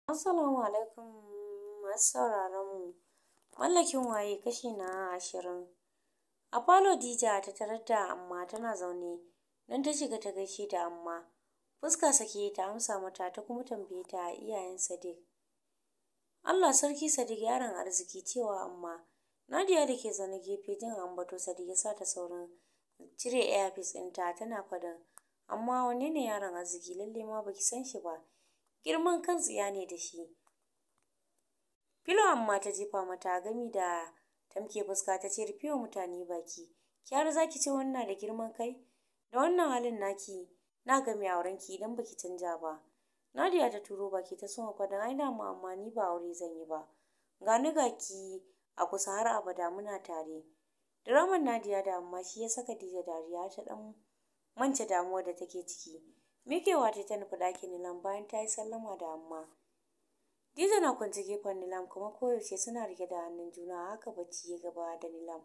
Assalamu alaikum masu sauraron mu. Mallakin waye kashi na 20. A falo Dija ta tarar da Amma tana zaune, nan ta shiga ta gaishe da Amma. Fuska sake ta amsa mata, ta kuma tambaye ta iyayen Sadiq. Allah sarki Sadiq, yaron arziki, cewa Amma. Nadiya da ke zaune gefe, jin ambato Sadiq ya sa ta saurin cire earpiece ɗinta tana faɗin, "Amma wanne ne yaron arziki? Lalle ma baki san shi ba. Girman kan tsiya ne da shi." Filo Amma ta jefa mata gami da tamke fuska ta ce, "Rufewa mutane baki. Ki har zaki ce wannan da girman kai? Da wannan halin naki na ga mai auren ki idan baki canja ba." Nadiya ta turo baki ta soma faɗin, "Ai dama amma ni ba aure zan yi ba. Ga ni ga ki a kusa, har abada muna tare." Diraman Nadiya da Amma shi ya saka Dija dariya ta dan mance damuwar da take ciki. Mikewa ta nufi ɗakin Nilam bayan ta yi sallama da Amma. Dija na kwance gefen Nilam kuma koyaushe suna rike da hannun juna, haka bacci ya gaba da Nilam.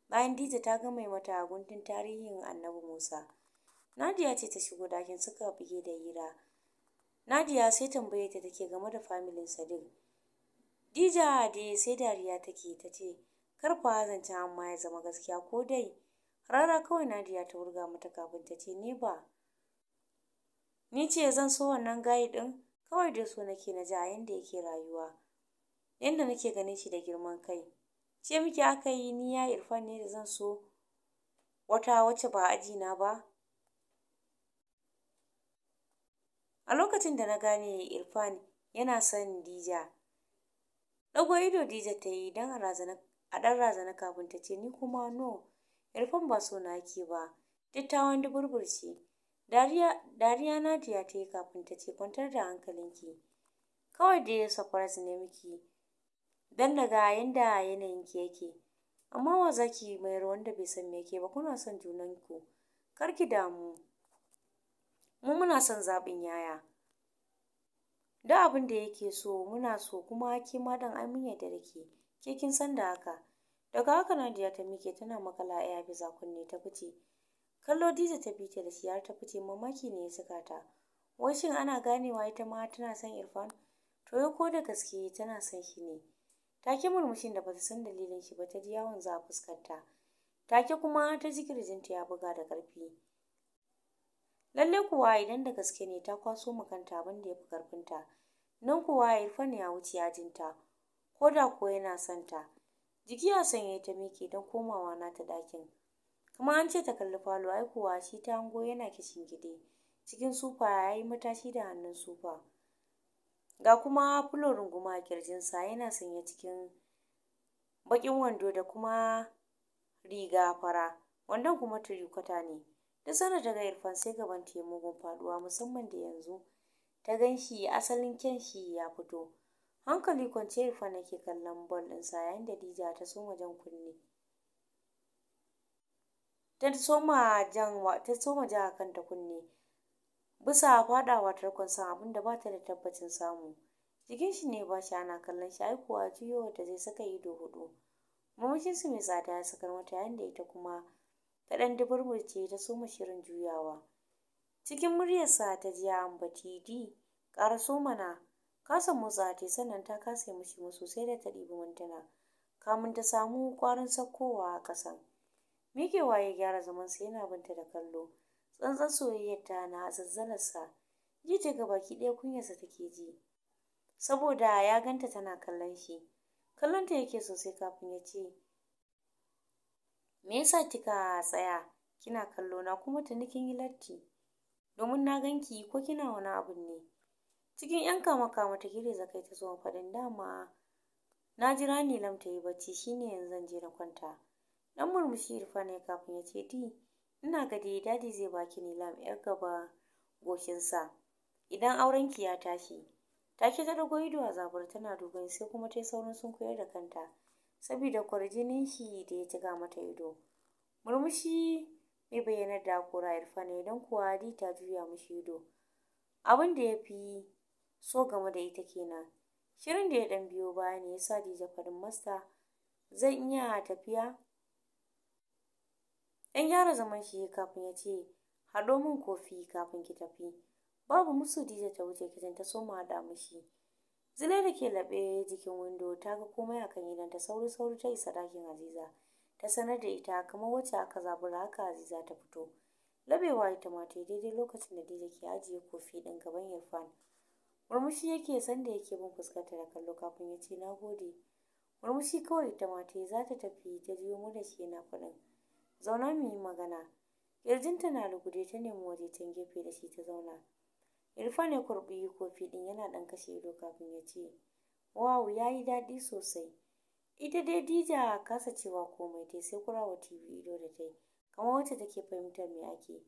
Bayan Dija ta gama mata guntun tarihin Annabi Musa. Nadiya ce ta shigo ɗakin suka bige da hira. Nadiya sai tambaye ta take game da familin Sadiq. Dija dai sai dariya take, ta ce, "Kar fa zancen Amma ya zama gaskiya ko dai?" Rara kawai Nadiya ta wurga mata kafin ta ce, "Ni ba ni ce zan so wannan guy din? Kawai dai so nake na ji a yanda yake rayuwa, yanda nake ganin shi da girman kai. Ce miki aka yi ni ya Irfan ne da zan so wata wacce ba aji na ba? A lokacin da na gane Irfan yana son Dija." Dago ido Dija ta yi dan a dan razana kafin ta ce, "Ni kuma no, Irfan ba so na yake ba, dattawan duburburce." Dariya dariya Nadiya ta yi kafin ta ce, "Kwantar da hankalinki. Kawai dai surprise ne miki dan naga yanda yanayinki yake. Amma wa zaki mayar wanda bai san me yake ba? Kuna son junanku. Kar ki damu. Mu muna son zaɓin yaya. Duk abin da yake so muna so, kuma ke ma dan ai mun yarda da ke. Ke kin san da haka." Daga haka Nadiya ta mike tana makala earpiece a kunne ta fice. Kallo Dija ta bi ta da shi har ta fice, mamaki ne ya saka ta. Wai shin ana ganewa ita ma tana son Irfan? To ya ko da gaske tana son shi ne? Take murmushin da bata san dalilin shi ba ta ji yawon za a fuskarta. Take kuma ta ji kirjinta ya buga da ƙarfi. Lalle kuwa idan da gaske ne, ta kwaso makanta abin da ya fi karfinta. Nan kuwa Irfan ya wuce ajinta, ko da kuwa yana son ta. Jiki a sanye ta miƙe don komawa nata ɗakin. Kuma an ce ta kalli falo, ai kuwa shi ta hango yana gide cikin sufa, ya yi matashi da hannun sufa. Ga kuma fulo runguma a kirjinsa, yana sanye cikin bakin wando da kuma riga fara, wandon kuma tirikwata ne. Duk sanda ta ga Irfan sai gaban ta mugun faduwa, musamman da yanzu ta gan shi asalin kyan shi ya fito. Hankali kwance Irfan yake kallon ball ɗinsa yayin da Dija ta soma jan kunne. Ta soma ja kanta kunne bisa fadawa tarkon san abin da bata da tabbacin samu. Jikin shi ne ba shi ana kallon shi, ai kuwa juyo da zai saka ido hudu. Murmushin su mai tsada ya sakar mata yayin da ita kuma ta dan duburburce ta soma shirin juyawa. Cikin muryarsa ta ji ya ambaci, "Di, ƙaraso mana." Kasa motsa ta, sannan ta kasa mishi musu, sai da ta ɗibi mintuna kamun ta samu ƙwarin sakkowa a ƙasan. Mikewa ya gyara zamansa yana binta da kallo. Tsantsan soyayyar ta na zazzalarsa. Ji ta ga baki ɗaya kunyarsa take ji saboda ya ganta tana kallon shi. Kallonta yake sosai kafin ya ce, "Me yasa kika tsaya kina kallo na, kuma tuni kin yi latti domin na ganki, ko kina wani abun ne?" Cikin yan kama kama ta girgiza kai ta soma faɗin, "Dama na jira Nilam ta yi bacci, shine yanzu zan je na kwanta." Dan murmushi Irfan ne kafin ya ce, "Di, ina ga dai Daddy zai baki Nilam yar gaba goshinsa idan aurenki ya tashi." Take ta dago ido a zabur tana duban, sai kuma ta yi saurin sunkuyar da kanta saboda kwarjinin shi da ya jiga mata ido. Murmushi mai bayyanar da hakora Irfan ne, don kuwa Di ta juya mishi ido. Abin da ya fi so game da ita kenan. Shirin da ya dan biyo baya ne yasa Dija faɗin, "Master, zan iya tafiya?" Dan gyara zaman shi kafin ya ce, "Haɗo min kofi kafin ki tafi." Babu musu Dija ta wuce kicin ta soma haɗa mishi. Zulai da ke laɓe jikin windo ta ga komai akan idonta, sauri sauri ta isa ɗakin Aziza. Ta sanar da ita kamar wacce aka zabura haka Aziza ta fito. Labewa ita ma ta daidai lokacin da Dija ke ajiye kofi ɗin gaban Irfan. Murmushi yake sanda yake bin fuskarta da kallo kafin ya ce na gode. Murmushi kawai ita ma ta za ta tafi ta jiyo mu da shi yana faɗin, zauna mu yi magana. Kirjinta na lugude ta nemi waje can gefe da shi ta zauna. Irfan ya kurɓi kofi ɗin yana ɗan kashe ido kafin ya ce, wow, ya yi daɗi sosai. Ita dai Dija kasa cewa komai tai sai kurawa TV ido da tai kamar wacce take fahimtar me ake.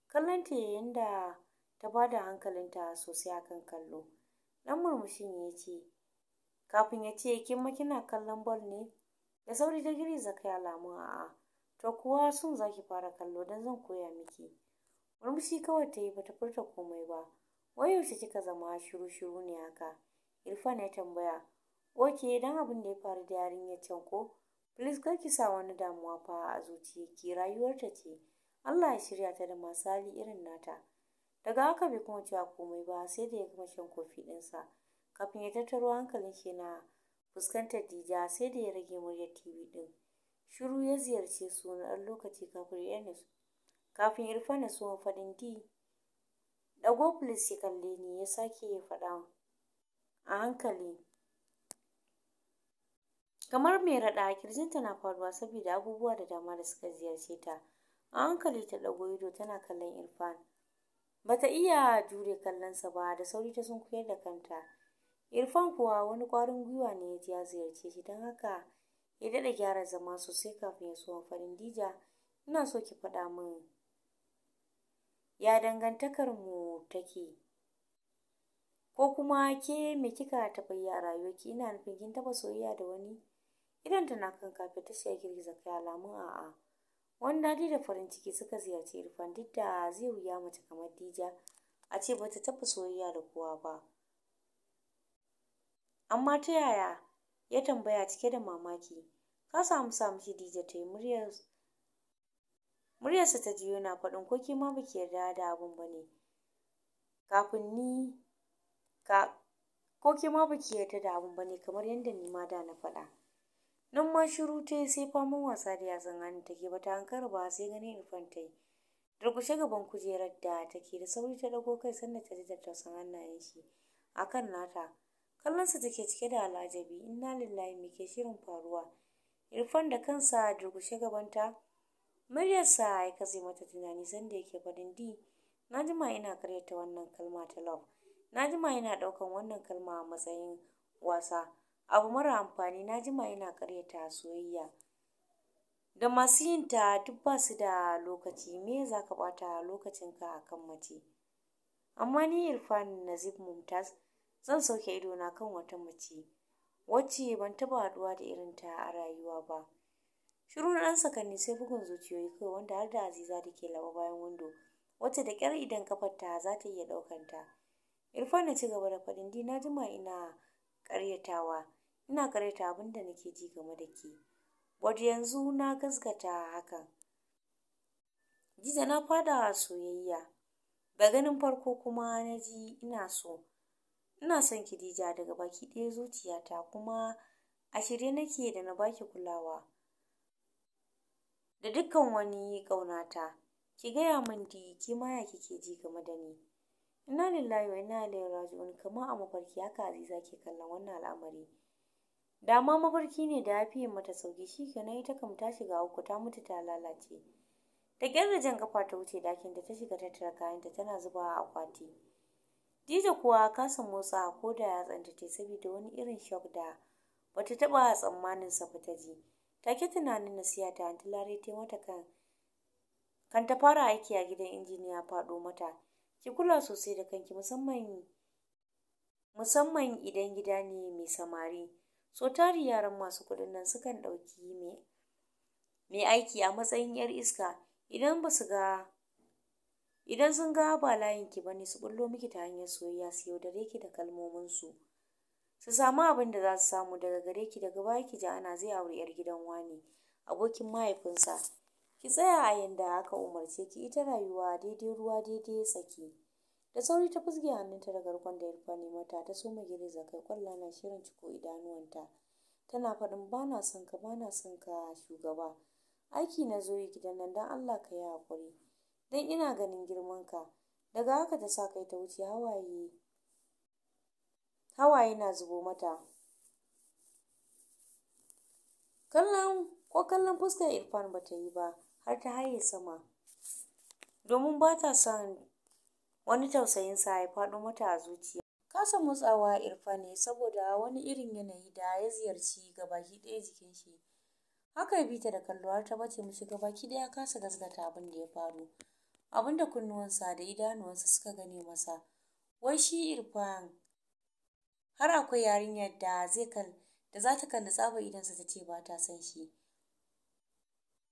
Kallon ta yayin da ta bada hankalinta sosai akan kallo. Dan murmushin ya ce kafin ya ce, kin ma kina kallon ball ne? Da sauri ta girgiza kai alamun a'a. To kuwa sun zaki fara kallo dan zan koya miki. Murmushi kawai ta yi bata furta komai ba. Wai yaushe kika zama shiru shiru ne haka? Irfan ya tambaya. Okay, dan abin da ya faru da yarinyar can ko? Please kar ki sa wani damuwa fa a zuciyarki, rayuwarta ce. Allah ya shirya ta da masu hali irin nata. Daga haka bai kuma cewa komai ba sai da ya gama shan kofi ɗinsa. Kafin ya tattaro hankalin shi yana fuskantar Dija sai da ya rage muryar TV ɗin. Shiru ya ziyarce su na ɗan lokaci kafin Irfan ya soma faɗin, D, ɗago please ki kalle ni, ya sake faɗa a hankali. Kamar mai raɗa kirjinta na faruwa saboda abubuwa da dama da suka ziyarce ta. A hankali ta ɗago ido tana kallon Irfan. Bata iya jure kallonsa ba, da sauri ta sunkuyar da kanta. Irfan kuwa wani ƙwarin gwiwa ne ya ji ya ziyarce shi, don haka ya daɗa gyara zama sosai kafin ya soma faɗin, Dija, ina so ki faɗa min ya dangantakar mu take, ko kuma ke me kika taɓa yi a rayuwarki? Ina nufin kin taɓa soyayya da wani? Idan tana kan kafet ta shiga girgiza kai alamun a'a. Wani daɗi da farin ciki suka ziyarci Irfan, duk da zai wuya mace kamar Dija a ce bata taɓa soyayya da kowa ba. Amma ta yaya? Ya tambaya cike da mamaki. Kasa amsa mishi Dija ta yi, muryarsa ta jiyo na faɗin, ko ke ma baki yarda da abun ba ne? Kafin ni ka ko ke ma baki yarda da abun ba ne kamar yadda ni ma da na faɗa. Nan ma shiru ta yi sai faman wasa da yatsun hannu take, bata ankara ba sai ganin Irfan ta yi durƙushe gaban kujerar da take. Da sauri ta ɗago kai sanda ta ji tattausan hannayen shi akan nata. Kallonsa take cike da al'ajabi. Inna lillahi, me ke shirin faruwa? Irfan da kansa durƙushe gabanta. Muryarsa ya katse mata tunani sanda yake faɗin, D, na jima ina karyata wannan kalma ta love. Na jima ina ɗaukan wannan kalma a matsayin wasa, abu mara amfani. Na jima ina karyata soyayya da masu yin ta, duk ba su da lokaci, me za ka ɓata lokacinka a kan mace? Amma ni Irfan Nazib Mumtaz zan sauke idona kan wata mace wacce ban taɓa haɗuwa da irin ta a rayuwa ba. Shiru na ɗan sakanni sai bugun zuciyoyi kawai, wanda har da Aziza da ke laɓa bayan windo, wacce da ƙyar idan kafarta za ta iya ɗaukan ta. Irfan na ci gaba da faɗin, D, na jima ina ƙaryatawa, ina ƙaryata abin da nake ji game da ke. But yanzu na gasgata hakan. Dija, na fada soyayya. Da ganin farko kuma na ji ina so. Ina son ki Dija daga baki ɗaya zuciyata, kuma a shirye nake da na baki kulawa da dukkan wani ƙaunata. Ki gaya min D, ki ma ya kike ji game da ni? Inna lillahi wa inna ilaihi raji'un, kamar a mafarki haka Aziza ke kallon wannan al'amari. Da ma mafarki ne da ya fiye mata sauki, shikenan ita kam ta shiga uku, ta mutu ta lalace. Da ƙyar da jan kafa ta wuce ɗakin da ta shiga tattara kayanta tana zubawa a akwati. Dija kuwa kasa motsa ko da yatsanta ta saboda wani irin shock da bata taɓa tsammanin sa ba ta ji. Take tunanin nasiha ta Aunty Lare ta mata kan ta fara aiki a gidan injiniya faɗo mata. Ki kula sosai da kanki, musamman idan gida ne mai samari. So tari yaran masu kuɗin nan sukan ɗauki mai aiki a matsayin yar iska. Idan ba su ga idan sun ga ba layin ki bane, su bullo miki ta hanyar soyayya, su yaudare ki da kalmomin su, su samu abin da za su samu daga gare ki. Daga baya ki ji ana zai auri yar gidan wani abokin mahaifinsa. Ki tsaya a yanda aka umarce ki. Ita rayuwa daidai ruwa daidai tsaki. Da sauri ta fusge hannunta daga rikon da Irfan ya mata, ta soma girgiza kai, kwalla na shirin ciko idanuwanta. Tana faɗin, bana son ka, bana son ka shugaba. Aiki na zo yi gidan nan, don Allah ka yi haƙuri. Don ina ganin girman ka. Daga haka ta sa kai ta wuce, hawaye na zubo mata. Kallon ko kallon fuskar Irfan bata yi ba har ta haye sama. Domin ba ta son wani tausayin sa ya faɗo mata a zuciya. Kasa motsawa Irfan ne saboda wani irin yanayi da ya ziyarci gabaki ɗaya jikin shi. Haka ya bi ta da kallo har ta bace mishi gabaki ɗaya, kasa gaskata abin da ya faru. Abin da kunnuwansa da idanuwansa suka gane masa. Wai shi Irfan har akwai yarinyar da zai kal da za ta kalli tsabar idonsa ta ce ba ta son shi.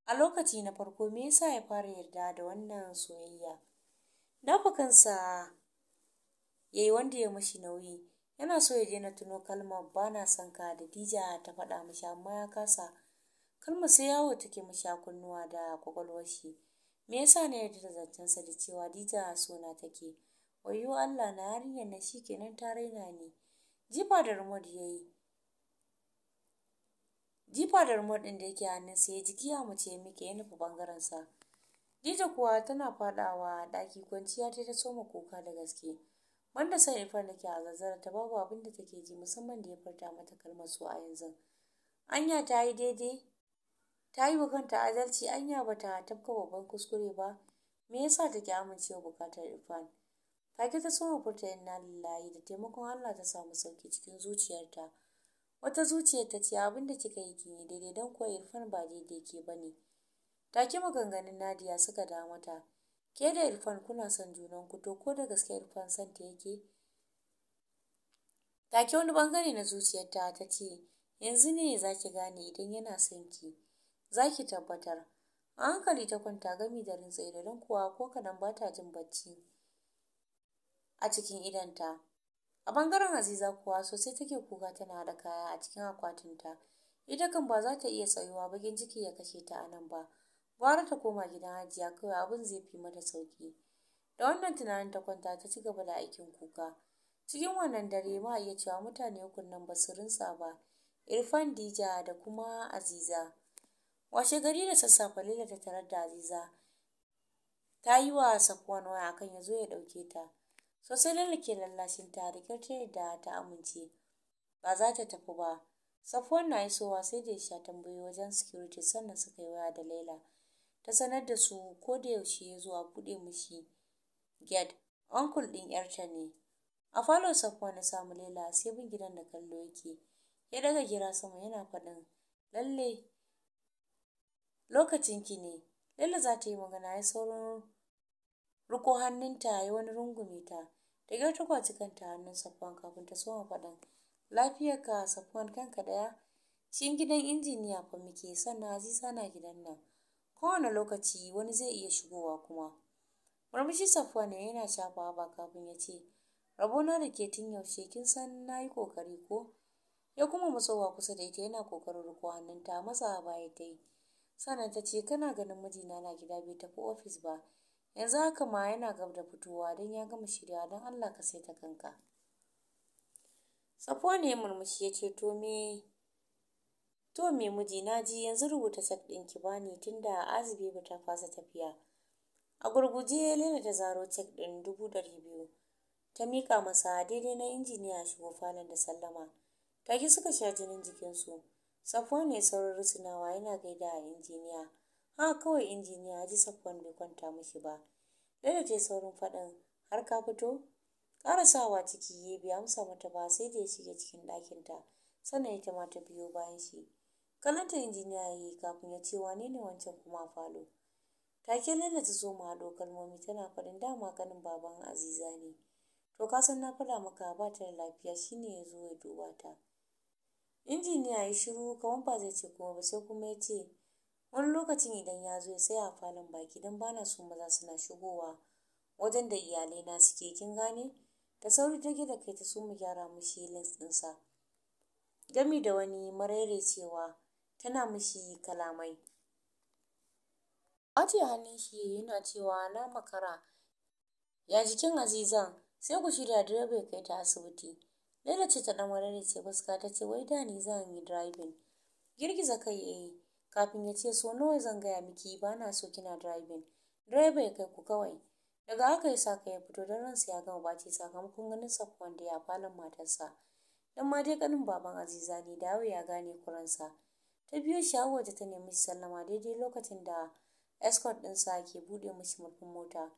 A lokaci na farko me yasa ya fara yarda da wannan soyayya? Dafa kansa yayi wanda ya mishi nauyi. Yana so ya daina tuno kalmar bana son ka da Dija ta faɗa mishi, amma ya kasa. Kalmar sai yawo take mishi a kunnuwa da kwakwalwar shi. Me yasa na yarda da zancensa da cewa Dija so na take? Wayyo Allah na, yarinyar nan shikenan ta raina ni. Jifa da remote yayi. Jifa da remote ɗin da yake hannunsa ya jiki ya mace ya miƙe ya nufi ɓangaren sa. Dija kuwa tana faɗawa ɗaki kwanciya ta soma kuka da gaske. Banda son Irfan da ke a zazzara ta babu abin da take ji, musamman da ya furta mata kalmar so a yanzu. Anya ta yi daidai? Ta yi wa kanta adalci? Anya bata tafka babban kuskure ba? Me yasa take amincewa bukatar Irfan? Take ta soma furta inna lillahi, da taimakon Allah ta samu sauki cikin zuciyarta. Wata zuciyar ta ce abin da kika yi kin yi daidai, don kuwa Irfan ba daidai ke bane. Take maganganun Nadiya suka dawo mata. Ke da Irfan kuna son junan ku, to ko da gaske Irfan son ta yake? Take wani bangare na zuciyarta ta ce yanzu ne zaki gane idan yana son ki, zaki tabbatar. A hankali ta kwanta gami da rintsa ido, don kuwa ko kaɗan ba ta jin bacci a cikin idonta. A bangaren Aziza kuwa sosai take kuka tana haɗa kaya a cikin akwatinta. Ita kan ba za ta iya tsayuwa bakin ciki ya kashe ta a nan ba. Gwara ta koma gidan Hajiya kawai, abin zai fi mata sauki. Da wannan tunanin ta kwanta ta ci gaba da aikin kuka. Cikin wannan dare ma iya cewa mutane ukun nan ba su rintsa ba. Irfan, Dija da kuma Aziza. Washe gari da sassafe Laila ta tarar da Aziza ta yi wa Safwan waya akan ya zo ya ɗauke ta. Sosai Laila ke lallashin ta, da kyar ta yadda ta amince ba za ta tafi ba. Safwan na isowa sai da ya sha tambayoyi wajen security, sannan suka yi waya da Laila. Ta sanar da su ko da yaushe ya zo a buɗe mishi gate. Uncle ɗin ‘yarta ne. A falo Safwan ya samu Laila sai bin gidan da kallo yake. Ya daga gira sama yana faɗin lalle lokacin ki ne. Laila za ta yi magana ya saurin riko hannunta ya wani rungume ta. Da kyar ta kwaci kanta hannun Safwan kafin ta soma faɗin lafiyarka Safwan, kanka ɗaya. Cikin gidan injiniya fa muke, sannan Aziza na gidan nan. Kowane lokaci wani zai iya shigowa kuma. Murmushi Safwan ne yana shafa ba kafin ya ce rabona da ke tun yaushe, kin san na yi kokari ko? Ya kuma matsowa kusa da ita yana kokarin riko hannunta, matsawa baya ta yi. Sannan ta ce kana ganin mijina na gida bai tafi ofis ba. Yanzu haka ma yana gab da fitowa don ya gama shirya, don Allah ka saita kanka. Safwan ya murmushi ya ce to me miji na ji, yanzu rubuta cek ɗin ki bani tunda Azibi ba ta fasa tafiya. A gurguje Laila ta zaro cek ɗin 200,000 ta mika masa, daidai na injiniya shigo falon da sallama. Take suka sha jinin jikinsu. Safwan ne saurin rusunawa yana gaida a injiniya. Haka kawai injiniya ji Safwan bai kwanta mishi ba. Laila ta saurin faɗin har ka fito? Ƙarasawa ciki ya bai amsa mata ba sai da ya shige cikin ɗakinta. Sannan ita ma ta biyo bayan shi. Kallonta injiniya ya yi kafin ya ce wane ne wancan kuma a falo? Take Laila ta soma haɗo kalmomi tana faɗin dama ƙanin baban Aziza ne. To ka san na faɗa maka ba ta da lafiya, shine ya zo ya duba ta. Injiniya ya shiru kamar ba zai ce kuma ba, sai kuma ya ce wani lokacin idan ya zo ya tsaya a falon baki don bana so maza suna shigowa wajen da iyalai na suke, kin gane? Da sauri ta da kai ta soma gyara mishi lens ɗinsa. Gami da wani maraicewa tana mishi kalamai. Ƙwace hannun shi yana cewa na makara Ya jikin Aziza? Sai ku shirya direba ya kai ta asibiti. Laila ce ta dan ce fuska ta ce, wai da ni zan yi driving. Girgiza kai yayi kafin ya ce, so nawa zan gaya miki ba na so kina driving. Direba ya kai ku kawai. Daga haka ya sa kai ya fito don ransa ya gama baci sakamakon ganin Safwan da ya falon matarsa. Dan ma dai kanin baban Aziza ne, dawo ya gane kuransa. Ta biyo shi har waje ta nemi sallama daidai lokacin da escort ɗinsa ke buɗe mishi murfin mota.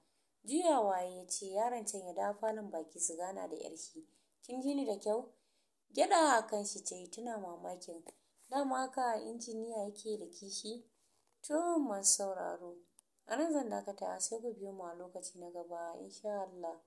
Juyawa ya ce, yaron can ya dawo falon baki su gana da yar shi. Kin ji ni da kyau? Gyaɗa kan shi ta yi tana mamakin. Dama haka injiniya yake da kishi? To masu sauraro, a nan zan dakata, sai ku biyo mu a lokaci na gaba insha Allah.